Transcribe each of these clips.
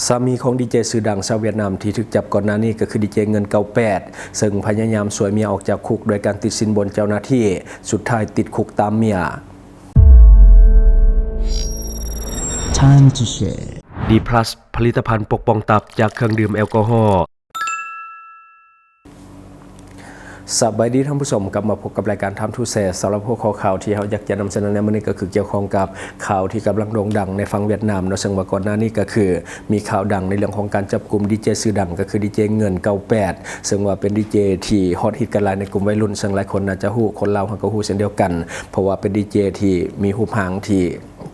ສາມີຂອງດີເຈຊື່ດັງຊາວຫວຽດນາມທີ່ຖືກຈັບກ່ອນໜ້ານີ້ກໍຄືດີເຈເງິນ ເກົ້າແປດ ເຊິ່ງພະຍາຍາມຊ່ວຍເມຍອອກຈາກຄຸກໂດຍການຕິດສິນບົນເຈົ້າໜ້າທີ່, ສຸດທ້າຍຕິດຄຸກຕາມເມຍ. Time to share. ດີພລັສ ຜະລິດຕະພັນປົກປ້ອງຕັບຈາກເຄື່ອງດື່ມແອລກໍຮໍ. ສະບາຍດີທ່ານຜູ້ຊົມ, ກັບມາພົບກັບລາຍການ Time to Share. ສຳລັບຫົວຂໍ້ຂ່າວທີ່ເຮົາຢາກຈະນຳສະເໜີໃນມື້ນີ້ກໍຄືກ່ຽວຂ້ອງກັບຂ່າວທີ່ກຳລັງໂດ່ງດັງໃນຝັ່ງຫວຽດນາມເນາະ, ເຊິ່ງວ່າກ່ອນໜ້ານີ້ກໍຄືມີຂ່າວດັງໃນເລື່ອງຂອງການຈັບກຸມດີເຈຊື່ດັງ ກໍຄືດີເຈເງິນ ເກົ້າແປດ ເຊິ່ງວ່າເປັນດີເຈທີ່ຮອດຮິດກັນຫຼາຍໃນກຸ່ມໄວລຸ້ນ, ເຊິ່ງຫຼາຍຄົນໜ້າຈະຮູ້, ຄົນລາວເຮົາກໍຮູ້ເຊັ່ນດຽວກັນ, ເພາະວ່າເປັນດີເຈທີ່ມີຮູບຮ່າງທີ່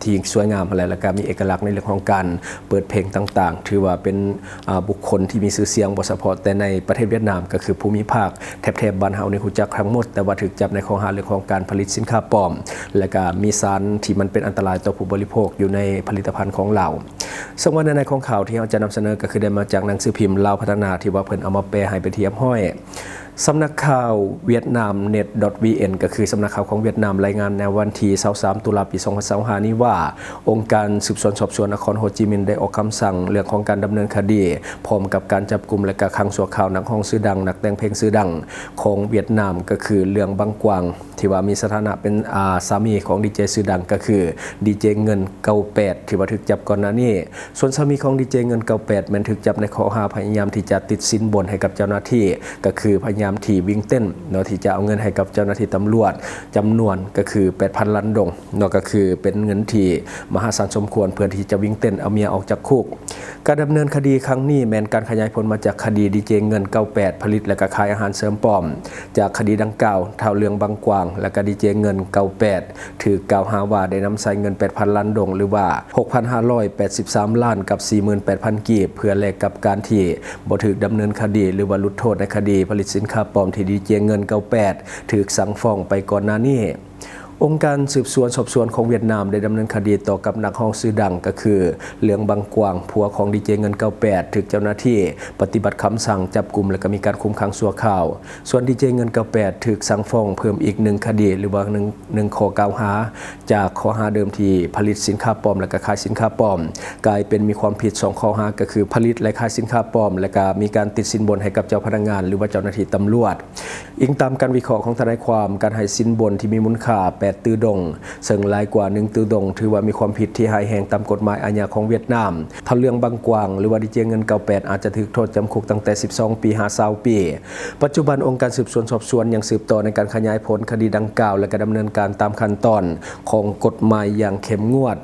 ທີ່ສວຍງາມຫັ້ນແຫຼະ ແລ້ວກະມີເອກະລັກໃນເລື່ອງຂອງການເປີດເພງຕ່າງໆ, ຖືວ່າເປັນ ອາ ບຸກຄົນທີ່ມີຊື່ສຽງ ບໍ່ສະເພາະແຕ່ໃນປະເທດຫວຽດນາມ, ກໍຄືພູມິພາກແຖບໆບ້ານເຮົານີ້ຮູ້ຈັກທັງໝົດ, ແຕ່ວ່າຖືກຈັບໃນຂໍ້ຫາເລື່ອງຂອງການຜະລິດສິນຄ້າປອມ ແລ້ວກະມີສານທີ່ມັນເປັນອັນຕະລາຍຕໍ່ຜູ້ບໍລິໂພກຢູ່ໃນຜະລິດຕະພັນຂອງລາວ. ເຊິ່ງວ່າໃນໃນຂອງຂ່າວທີ່ເຮົາຈະນຳສະເໜີ ກໍຄືໄດ້ມາຈາກໜັງສືພິມລາວພັດທະນາ ທີ່ວ່າເພິ່ນເອົາມາແປໃຫ້ເປັນທີ່ຮຽບຮ້ອຍ. ສຳນັກຂ່າວຫວຽດນາມ ເນັດ ດອດ ວີເອັນ ກໍຄືສຳນັກຂ່າວຂອງຫວຽດນາມ ລາຍງານໃນວັນທີຊາວສາມ ຕຸລາ ປີສອງພັນຊາວຫ້ານີ້ວ່າ ອົງການສືບສວນສອບສວນນະຄອນໂຮຈິມິນໄດ້ອອກຄຳສັ່ງເລື່ອງຂອງການດຳເນີນຄະດີ ພ້ອມກັບການຈັບກຸມ ແລະ ກະຂັງຊົ່ວຄາວນັກຮ້ອງຊື່ດັງ, ນັກແຕ່ງເພງຊື່ດັງຂອງຫວຽດນາມ ກໍຄື ເລື່ອງ ບັງກວາງ ທີ່ວ່າມີສະຖານະເປັນ ອາ ສາມີຂອງດີເຈຊື່ດັງ ກໍຄື ດີເຈເງິນ ເກົ້າແປດ ທີ່ວ່າຖືກຈັບກ່ອນໜ້ານີ້. ສ່ວນສາມີຂອງດີເຈເງິນ ເກົ້າແປດ ແມ່ນຖືກຈັບໃນຂໍ້ຫາພະຍາຍາມທີ່ຈະຕິດສິນບົນໃຫ້ກັບເຈົ້າໜ້າທີ່, ກໍຄືພະຍາຍາມທີ່ວິ່ງເຕັ້ນເນາະ ທີ່ຈະເອົາເງິນໃຫ້ກັບເຈົ້າໜ້າທີ່ຕຳຫຼວດ ຈຳນວນກໍຄື ແປດພັນລ້ານດົງເນາະ, ກໍຄືເປັນເງິນທີ່ມະຫາສານສົມຄວນ ເພື່ອທີ່ຈະວິ່ງເຕັ້ນເອົາເມຍອອກຈາກຄຸກ. ການດຳເນີນຄະດີຄັ້ງນີ້ແມ່ນການຂະຫຍາຍຜົນມາຈາກຄະດີດີເຈເງິນ ເກົ້າແປດ ຜະລິດ ແລະ ກະຂາຍອາຫານເສີມປອມ. ຈາກຄະດີດັ່ງກ່າວ, ທ້າວເລື່ອງ ບັງກວາງ ແລະ ກະດີເຈເງິນ ເກົ້າແປດ ຖືກກ່າວຫາວ່າໄດ້ນຳໃຊ້ເງິນ ແປດພັນລ້ານດົງ ຫຼືວ່າ ຫົກພັນຫ້າຮ້ອຍແປດສິບສາມລ້ານກັບສີ່ໝື່ນແປດພັນກີບ ເພື່ອແລກກັບການທີ່ບໍ່ຖືກດຳເນີນຄະດີ ຫຼືວ່າຫຼຸດໂທດໃນຄະດີຜະລິດສິນຄ້າປອມທີ່ດີເຈເງິນ ເກົ້າແປດ ຖືກສັ່ງຟ້ອງໄປກ່ອນໜ້ານີ້. ອົງການສືບສວນສອບສວນຂອງຫວຽດນາມໄດ້ດຳເນີນຄະດີຕໍ່ກັບນັກຮ້ອງຊື່ດັງ ກໍຄື ເລື່ອງ ບັງກວາງ ຜົວຂອງດີເຈເງິນ ເກົ້າແປດ ຖືກເຈົ້າໜ້າທີ່ປະຕິບັດຄຳສັ່ງຈັບກຸມ ແລະ ກໍມີການຄຸມຂັງຊົ່ວຄາວ. ສ່ວນດີເຈເງິນ ເກົ້າແປດ ຖືກສັ່ງຟ້ອງເພີ່ມອີກໜຶ່ງຄະດີ ຫຼືວ່າໜຶ່ງ ໜຶ່ງຂໍ້ກ່າວຫາ ຈາກຂໍ້ຫາເດີມທີ່ຜະລິດສິນຄ້າປອມ ແລະ ກະຂາຍສິນຄ້າປອມ, ກາຍເປັນມີຄວາມຜິດສອງຂໍ້ຫາ ກໍຄືຜະລິດ ແລະ ຂາຍສິນຄ້າປອມ ແລະ ກະມີການຕິດສິນບົນໃຫ້ກັບເຈົ້າພະນັກງານ ຫຼືວ່າເຈົ້າໜ້າທີ່ຕຳຫຼວດ. ອີງຕາມການວິເຄາະຂອງທະນາຍຄວາມ, ການໃຫ້ສິນບົນທີ່ມີມູນຄ່າ ແປດຕື້ດົງ ເຊິ່ງຫຼາຍກວ່າໜຶ່ງຕື້ດົງ ຖືວ່າມີຄວາມຜິດທີ່ຮ້າຍແຮງຕາມກົດໝາຍອາຍາຂອງຫວຽດນາມ. ທ້າວເລື່ອງ ບັງກວາງ ຫຼືວ່າດີເຈເງິນ ເກົ້າແປດ ອາດຈະຖືກໂທດຈຳຄຸກຕັ້ງແຕ່ສິບສອງປີຫາຊາວປີ. ປັດຈຸບັນ ອົງການສືບສວນສອບສວນຍັງສືບຕໍ່ໃນການຂະຫຍາຍຜົນຄະດີດັ່ງກ່າວ ແລະ ກະດຳເນີນການຕາມຂັ້ນຕອນຂອງກົດໝາຍຢ່າງເຂັ້ມງວດ.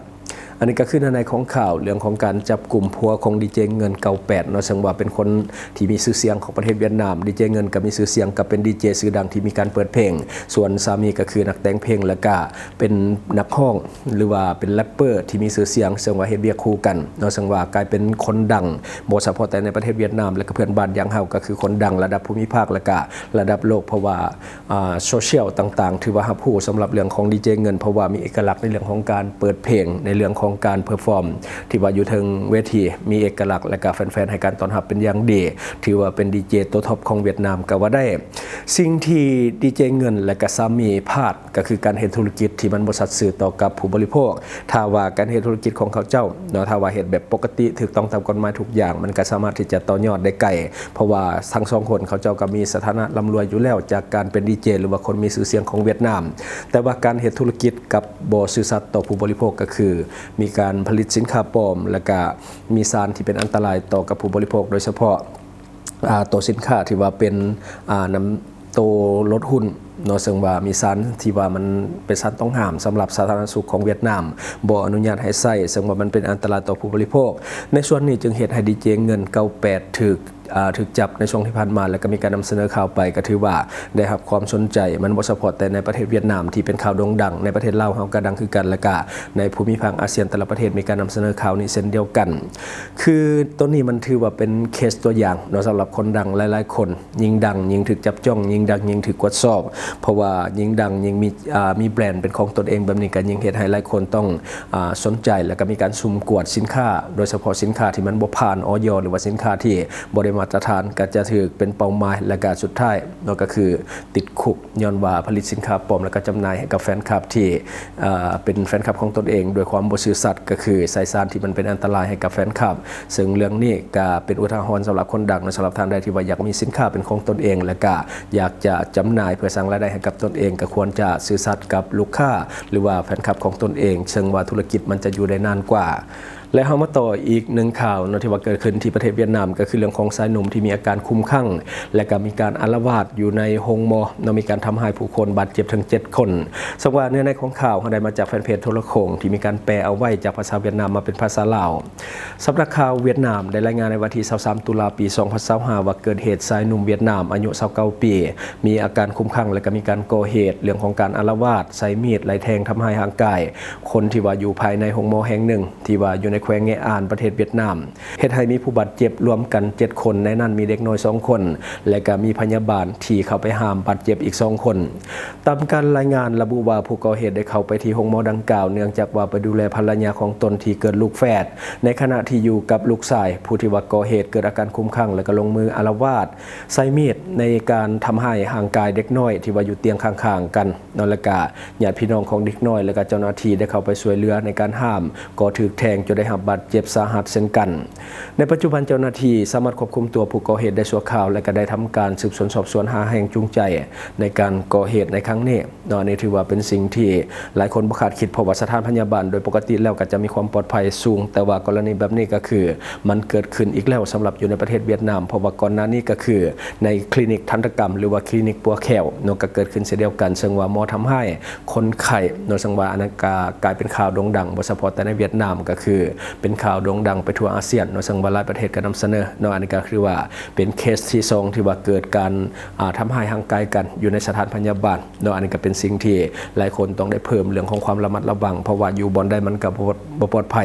ອັນນີ້ກໍຄືໃນຂອງຂ່າວເລື່ອງຂອງການຈັບກຸມຜົວຂອງດີເຈເງິນ ເກົ້າແປດ ເນາະ, ເຊິ່ງວ່າເປັນຄົນທີ່ມີຊື່ສຽງຂອງປະເທດຫວຽດນາມ. ດີເຈເງິນກໍມີຊື່ສຽງ ກໍເປັນດີເຈຊື່ດັງທີ່ມີການເປີດເພງ, ສ່ວນສາມີກໍຄືນັກແຕ່ງເພງ ແລະ ກະເປັນນັກຮ້ອງ ຫຼືວ່າເປັນແຣັບເປີທີ່ມີຊື່ສຽງ, ເຊິ່ງວ່າເຮັດວຽກຄູ່ກັນເນາະ, ເຊິ່ງວ່າກາຍເປັນຄົນດັງ ບໍ່ສະເພາະແຕ່ໃນປະເທດຫວຽດນາມ ແລະ ກະເພື່ອນບ້ານຢ່າງເຮົາ, ກໍຄືຄົນດັງລະດັບພູມິພາກ ແລະ ກະລະດັບໂລກ, ເພາະວ່າ ອາ ໂຊຊຽວຕ່າງໆ ຖືວ່າຮັບຮູ້ສຳລັບເລື່ອງຂອງດີເຈເງິນ ເພາະວ່າມີເອກະລັກໃນເລື່ອງຂອງການເປີດເພງ, ໃນເລື່ອງຂອງການເພີຟອມ ທີ່ວ່າຢູ່ເທິງເວທີ ມີເອກະລັກ ແລະ ກະແຟນໆໃຫ້ການຕ້ອນຮັບເປັນຢ່າງດີ, ຖືວ່າເປັນດີເຈໂຕທັອບຂອງຫວຽດນາມກໍວ່າໄດ້. ສິ່ງທີ່ດີເຈເງິນ ແລະ ກະສາມີພາດ ກໍຄືການເຮັດທຸລະກິດທີ່ມັນບໍ່ສັດຊື່ຕໍ່ກັບຜູ້ບໍລິໂພກ. ຖ້າວ່າການເຮັດທຸລະກິດຂອງເຂົາເຈົ້າເນາະ, ຖ້າວ່າເຮັດແບບປົກກະຕິ ຖືກຕ້ອງຕາມກົດໝາຍທຸກຢ່າງ, ມັນກໍສາມາດທີ່ຈະຕໍ່ຍອດໄດ້ໄກ, ເພາະວ່າທັງສອງຄົນເຂົາເຈົ້າກໍມີສະຖານະລ່ຳລວຍຢູ່ແລ້ວ ຈາກການເປັນດີເຈ ຫຼືວ່າຄົນມີຊື່ສຽງຂອງຫວຽດນາມ. ແຕ່ວ່າການເຮັດທຸລະກິດກັບບໍ່ຊື່ສັດຕໍ່ຜູ້ບໍລິໂພກ ກໍຄືມີການຜະລິດສິນຄ້າປອມ ແລະ ກະມີສານທີ່ເປັນອັນຕະລາຍຕໍ່ກັບຜູ້ບໍລິໂພກ, ໂດຍສະເພາະ ອາ ໂຕສິນຄ້າທີ່ວ່າເປັນ ອາ ນຳໂຕລົດຫຸ່ນເນາະ, ເຊິ່ງວ່າມີສານທີ່ວ່າມັນເປັນສານຕ້ອງຫ້າມສຳລັບສາທາລະນະສຸກຂອງຫວຽດນາມ ບໍ່ອະນຸຍາດໃຫ້ໃຊ້, ເຊິ່ງວ່າມັນເປັນອັນຕະລາຍຕໍ່ຜູ້ບໍລິໂພກ. ໃນສ່ວນນີ້ຈຶ່ງເຮັດໃຫ້ດີເຈເງິນ ເກົ້າແປດ ຖືກ ອາ ຖືກຈັບໃນຊ່ວງທີ່ຜ່ານມາ ແລະ ກໍມີການນຳສະເໜີຂ່າວໄປ, ກໍຖືວ່າໄດ້ຮັບຄວາມສົນໃຈ. ມັນບໍ່ສະເພາະແຕ່ໃນປະເທດຫວຽດນາມທີ່ເປັນຂ່າວໂດ່ງດັງ, ໃນປະເທດລາວເຮົາກໍດັງຄືກັນ, ແລະ ກະໃນພູມິພາກອາຊຽນແຕ່ລະປະເທດມີການນຳສະເໜີຂ່າວນີ້ເຊັ່ນດຽວກັນ. ຄືໂຕນີ້ມັນຖືວ່າເປັນເຄສຕົວຢ່າງເນາະ ສຳລັບຄົນດັງຫຼາຍໆຄົນ, ຍິ່ງດັງຍິ່ງຖືກຈັບຈ້ອງ, ຍິ່ງດັງຍິ່ງຖືກກວດສອບ, ເພາະວ່າຍິ່ງດັງຍິ່ງມີ ອາ ມີແບຣນເປັນຂອງຕົນເອງແບບນີ້ ກໍຍິ່ງເຮັດໃຫ້ຫຼາຍຄົນຕ້ອງ ອາ ສົນໃຈ ແລ້ວກໍມີການສຸ່ມກວດສິນຄ້າ, ໂດຍສະເພາະສິນຄ້າທີ່ມັນບໍ່ຜ່ານ ອອຍ ຫຼືວ່າສິນຄ້າທີ່ບໍ່ໄດ້ມາ າດຕະຖານກໍຈະຖືກເປັນເປົ້າໝາຍ ແລະກະສຸດທ້າຍເນາະ ກໍຄືຕິດຄຸກ ຍ້ອນວ່າຜະລິດສິນຄ້າປອມ ແລະກະຈຳໜ່າຍໃຫ້ກັບແຟນຄລັບທີ່ ເອີ ເປັນແຟນຄລັບຂອງຕົນເອງດ້ວຍຄວາມບໍ່ຊື່ສັດ ກໍຄືໃຊ້ສານທີ່ມັນເປັນອັນຕະລາຍໃຫ້ກັບແຟນຄລັບ. ເຊິ່ງເລື່ອງນີ້ກະເປັນອຸທາຫອນສຳລັບຄົນດັງ ແລະສຳລັບທ່ານໃດທີ່ວ່າຢາກມີສິນຄ້າເປັນຂອງຕົນເອງ ແລະກະຢາກຈະຈຳໜ່າຍເພື່ອສ້າງລາຍໄດ້ໃຫ້ກັບຕົນເອງ ກໍຄວນຈະຊື່ສັດກັບລູກຄ້າ ຫຼືວ່າແຟນຄລັບຂອງຕົນເອງ ເຊິ່ງວ່າທຸລະກິດມັນຈະຢູ່ໄດ້ນານກວ່າ. ແລະເຮົາມາຕໍ່ອີກໜຶ່ງຂ່າວເນາະ ທີ່ວ່າເກີດຂຶ້ນທີ່ປະເທດຫວຽດນາມ ກໍຄືເລື່ອງຂອງຊາຍໜຸ່ມທີ່ມີອາການຄຸມຂັງ ແລະກະມີການອາລະວາດຢູ່ໃນໂຮງໝໍເນາະ ມີການທຳຮ້າຍຜູ້ຄົນບາດເຈັບເຖິງເຈັດຄົນ. ເຊິ່ງວ່າເນື້ອໃນຂອງຂ່າວເຮົາໄດ້ມາຈາກແຟນເພຈໂທລະໂຂງ ທີ່ມີການແປເອົາໄວ້ຈາກພາສາຫວຽດນາມມາເປັນພາສາລາວ. ສຳນັກຂ່າວຫວຽດນາມໄດ້ລາຍງານໃນວັນທີຊາວສາມ ຕຸລາ ປີສອງພັນຊາວຫ້າ ວ່າເກີດເຫດຊາຍໜຸ່ມຫວຽດນາມອາຍຸຊາວເກົ້າປີ ມີອາການຄຸມຂັງ ແລະກະມີການກໍ່ເຫດເລື່ອງຂອງການອາລະວາດ ໃຊ້ມີດ ໄລ່ແທງ ທຳຮ້າຍຮ່າງກາຍຄົນທີ່ວ່າຢູ່ພາຍໃນໂຮງໝໍແຫ່ງໜຶ່ງ ທີ່ວ່າຢູ່ໃນແຂວງເງອານ ປະເທດຫວຽດນາມ ເຮັດໃຫ້ມີຜູ້ບາດເຈັບລວມກັນເຈັດຄົນ, ໃນນັ້ນມີເດັກນ້ອຍສອງຄົນ ແລະກະມີພະຍາບານທີ່ເຂົ້າໄປຫ້າມບາດເຈັບອີກສອງຄົນ. ຕາມການລາຍງານລະບຸວ່າ ຜູ້ກໍ່ເຫດໄດ້ເຂົ້າໄປທີ່ໂຮງໝໍດັ່ງກ່າວ ເນື່ອງຈາກວ່າໄປດູແລພັນລະຍາຂອງຕົນທີ່ເກີດລູກແຝດ. ໃນຂະນະທີ່ຢູ່ກັບລູກຊາຍ, ຜູ້ທີ່ວ່າກໍ່ເຫດເກີດອາການຄຸມຂັງ ແລະກະລົງມືອາລະວາດ ໃຊ້ມີດໃນການທຳຮ້າຍຮ່າງກາຍເດັກນ້ອຍທີ່ວ່າຢູ່ຕຽງຂ້າງໆກັນເນາະ ແລະກະຍາດພີ່ນ້ອງຂອງເດັກນ້ອຍ ແລະກະເຈົ້າໜ້າທີ່ໄດ້ເຂົ້າໄປຊ່ວຍເຫຼືອໃນການຫ້າມ ກໍຖືກແທງຈົນໄດ້ຮັບບາດເຈັບສາຫັດເຊັ່ນກັນ. ໃນປັດຈຸບັນເຈົ້າໜ້າທີ່ສາມາດຄວບຄຸມຕົວຜູ້ກໍ່ເຫດໄດ້ຊົ່ວຄາວ ແລະກະໄດ້ທຳການສືບສວນສອບສວນຫາແຮງຈູງໃຈໃນການກໍ່ເຫດໃນຄັ້ງນີ້. ເນາະ ອັນນີ້ຖືວ່າເປັນສິ່ງທີ່ຫຼາຍຄົນບໍ່ຄາດຄິດ ເພາະວ່າສະຖານພະຍາບານໂດຍປົກກະຕິແລ້ວກໍຈະມີຄວາມປອດໄພສູງ, ແຕ່ວ່າກໍລະນີແບບນີ້ກໍຄືມັນເກີດຂຶ້ນອີກແລ້ວສຳລັບຢູ່ໃນປະເທດຫວຽດນາມ, ເພາະວ່າກ່ອນໜ້ານີ້ກໍຄືໃນຄລີນິກທັນຕະກຳ ຫຼືວ່າຄລີນິກປົວແຂ້ວເນາະ ກໍເກີດຂຶ້ນເຊັ່ນດຽວກັນ, ເຊິ່ງວ່າໝໍທຳຮ້າຍຄົນໄຂ້ເນາະ, ເຊິ່ງວ່າອັນນັ້ນກໍກາຍເປັນຂ່າວໂດ່ງດັງ ບໍ່ສະເພາະແຕ່ໃນຫວຽດນາມ, ກໍຄືເປັນຂ່າວໂດ່ງດັງໄປທົ່ວອາຊຽນເນາະ, ເຊິ່ງວ່າຫຼາຍປະເທດກໍນຳສະເໜີເນາະ, ອັນນີ້ກໍຄືວ່າເປັນເຄສທີສອງທີ່ວ່າເກີດການ ອາ ທຳຮ້າຍຮ່າງກາຍກັນຢູ່ໃນສະຖານພະຍາບານ ເນາະ ອັນນີ້ກໍເປັນສິ່ງທີ່ຫຼາຍຄົນຕ້ອງໄດ້ເພີ່ມເລື່ອງຂອງຄວາມລະມັດລະວັງ, ເພາະວ່າຢູ່ບ່ອນໃດມັນກໍບໍ່ ບໍ່ປອດໄພ.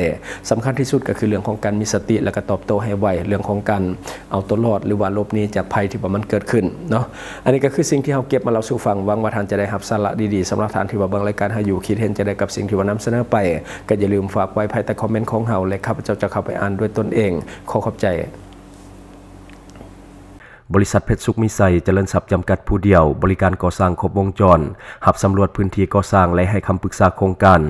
ສຳຄັນທີ່ສຸດກໍຄືເລື່ອງຂອງການມີສະຕິ ແລະກໍຕອບໂຕ້ໃຫ້ໄວ, ເລື່ອງຂອງການເອົາຕົວລອດ ຫຼືວ່າຫຼົບໜີຈາກໄພທີ່ວ່າມັນເກີດຂຶ້ນເນາະ. ອັນນີ້ກໍຄືສິ່ງທີ່ເຮົາເກັບມາເລົ່າສູ່ຟັງ, ຫວັງວ່າທ່ານຈະໄດ້ຮັບສາລະດີໆ. ສຳລັບທ່ານທີ່ວ່າເບິ່ງລາຍການເຮົາຢູ່, ຄິດເຫັນຈັ່ງໃດກັບສິ່ງທີ່ວ່ານຳສະເໜີໄປ, ກໍຢ່າລືມຝາກໄວ້ພາຍໃຕ້ຄອມເມັນຂອງເຮົາ ແລະຂ້າພະເຈົ້າຈະເຂົ້າໄປອ່ານດ້ວຍຕົນເອງ. ຂໍຂອບໃຈ. ບໍລິສັດເພັດສຸກມີໄຊຈະເລີນຊັບຈຳກັດຜູ້ດຽວ, ບໍລິການກໍ່ສ້າງຄົບວົງຈອນ, ຮັບສຳຫຼວດພື້ນທີ່ກໍ່ສ້າງ ແລະ ໃຫ້ຄຳປຶກສາໂຄງການ,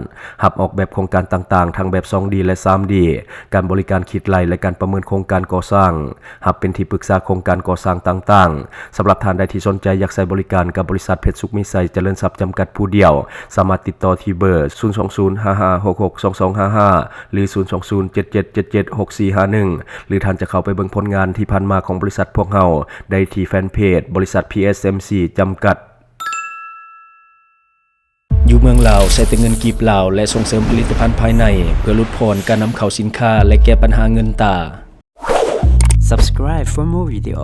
ຮັບອອກແບບໂຄງການຕ່າງໆ ທັງແບບສອງດີ ແລະ ສາມດີ, ການບໍລິການຄິດໄລ່ ແລະ ການປະເມີນໂຄງການກໍ່ສ້າງ, ຮັບເປັນທີ່ປຶກສາໂຄງການກໍ່ສ້າງຕ່າງໆ. ສຳລັບທ່ານໃດທີ່ສົນໃຈຢາກໃຊ້ບໍລິການກັບບໍລິສັດເພັດສຸກມີໄຊຈະເລີນຊັບຈຳກັດຜູ້ດຽວ, ສາມາດຕິດຕໍ່ທີ່ເບີ ສູນສອງສູນ ຫ້າຫ້າຫົກຫົກ ສອງສອງຫ້າຫ້າ ຫຼື ສູນສອງສູນ ເຈັດເຈັດເຈັດເຈັດ ຫົກສີ່ຫ້າໜຶ່ງ ຫຼື ທ່ານຈະເຂົ້າໄປເບິ່ງຜົນງານທີ່ຜ່ານມາຂອງບໍລິສັດພວກເຮົາໄດ້ທີ່ແຟນເພຈ ບໍລິສັດ ພີເອສເອັມຊີ ຈຳກັດ. ຢູ່ເມືອງລາວ ໃຊ້ແຕ່ເງິນກີບລາວ ແລະ ສົ່ງເສີມຜະລິດຕະພັນພາຍໃນ ເພື່ອຫຼຸດຜ່ອນການນຳເຂົ້າສິນຄ້າ ແລະ ແກ້ບັນຫາເງິນຕາ. Subscribe for more video.